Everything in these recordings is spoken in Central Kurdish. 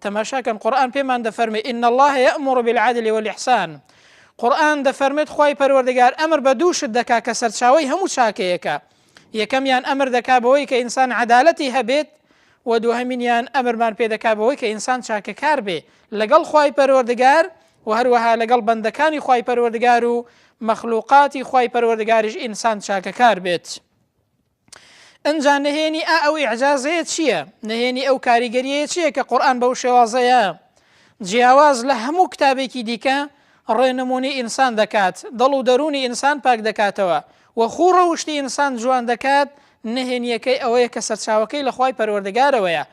تەماشاکەن قورئان پێمان دەفەرمێ ان اللە یامر بالعدل والاحسان قورئان دەفەرمێت خوای پەروەردگار ئەمر بە دوو شت دەکا کە سەرچاوەی هەموو چاکەیەکە یەکەمیان ئەمر دەکا بەوەی کە ئینسان عەدالەتی هەبێت و دووهەمینیان ئەمرمان پێ دەکا بەوەی کە ئینسان چاکەکار بێ لەگەڵ خوای پەروەردگار و هەروەها لەگەڵ بەندەکانی خوای پەروەردگار و مەخلوقاتی خوای پەروەردگاریش ئینسان چاکەکار بێت. ئنجا نهێنی ئا ئەو ئیعجازەیە چییە؟ نهێنی ئەو کاریگەریەیە چییە کە قورئان بەو شێوازەیە جیاواز لە هەموو کتابێکی دیکە ڕێنمونی ئینسان دەکات، دڵ و دەروونی ئینسان پاک دەکاتەوە و خوو ڕەوشتی ئینسان جوان دەکات، نهێنیەکەی ئەوەیە کە سەرچاوەکەی لە خوای پەروەردگارەوەیە.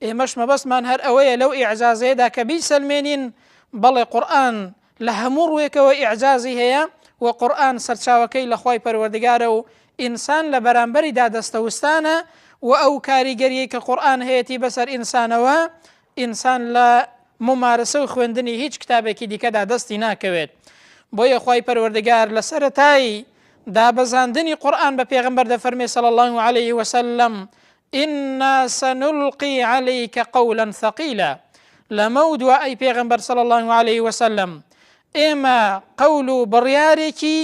ئێمەش مەبەستمان هەر ئەوەیە لەو ئیعجازەیەدا کە بیسەلمێنین بەڵێ قورئان لە هەموو ڕووێکەوە ئیعجازی هەیە و قورئان سەرچاوەکەی لە خوای پەروەردگارە و ئینسان لە بەرامبەریدا دەستەوستانە و ئەو کاریگەریەی کە قورئان هەیەتی بەسەر ئینسانەوە ئینسان لە مومارەسە و خوێندنی هیچ کتابێکی دیکەدا دەستی ناکەوێت بۆیە خوای پەروەردگار لە سەرەتای دابەزاندنی قورئان بە پێغەمبەر دەفەرمێ صلی اللە علیه وسلم انا سنلقی علیک قولا ثقیلا لەمەودوا ئەی پێغەمبەر صلی اللە علیه وسلم ئێمە قەول و بڕیارێکی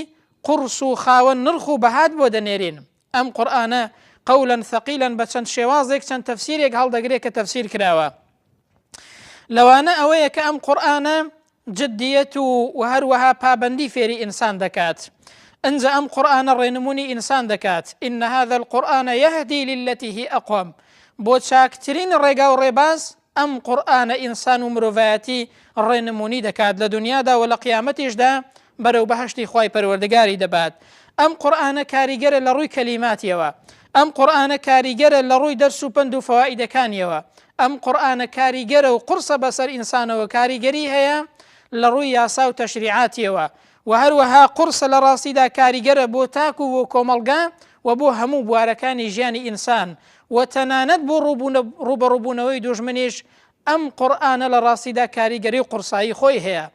قوڕس و خاوەن نرخ و بەهات بۆ دەنێرین ئەم قورئانە قولا ثقیلا بە چەند شێوازێک چەند تەفسیرێک هەڵدەگرێت کە تەفسیر کراوە لەوانە ئەوەیە کە ئەم قورئانە جدیەت و و هەروەها پابەندی فێری ئینسان دەکات ئنجا ئەم قورئانە ڕێنمونی ئینسان دەکات ان هذا القرآن یهدی للتی هی اقوم بۆ چاکترین ڕێگا و ڕێباز ئەم قورئانە ئینسان و مرۆڤایەتی ڕێنمونی دەکات لە دونیادا و لە قیامەتیشدا بەرەو بەهەشتی خوای پەروەردگاری دەبات ئەم قورئانە کاریگەرە لە ڕووی کەلیماتیەوە ئەم قورئانە کاریگەرە لە ڕووی دەرس و پەند و فەوائیدەکانیەوە ئەم قورئانە کاریگەرە و قورسە بەسەر ئینسانەوە کاریگەری هەیە لە ڕووی یاسا و تەشریعاتیەوە وە هەروەها قورسە لە ڕاستیدا کاریگەرە بۆ تاک و بۆ کۆمەڵگا و بۆ هەموو بوارەکانی ژیانی ئینسان و تەنانەت بۆ ڕووبەڕووبوونەوەی دوژمنیش ئەم قورئانە لە ڕاستیدا کاریگەری و قورسایی خۆی هەیە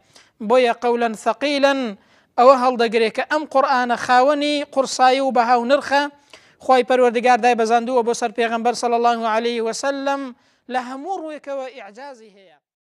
بۆیە قولا ثقیلا ئەوە هەڵدەگرێ کە ئەم قورئانە خاوەنی قورسایی و بەها و نرخە خوای پەروەردگار دایبەزاندووە بۆ سەر پێغەمبەر صلی اللە علیه وسلم لە هەموو ڕووێکەوە ئیعجازی هەیە.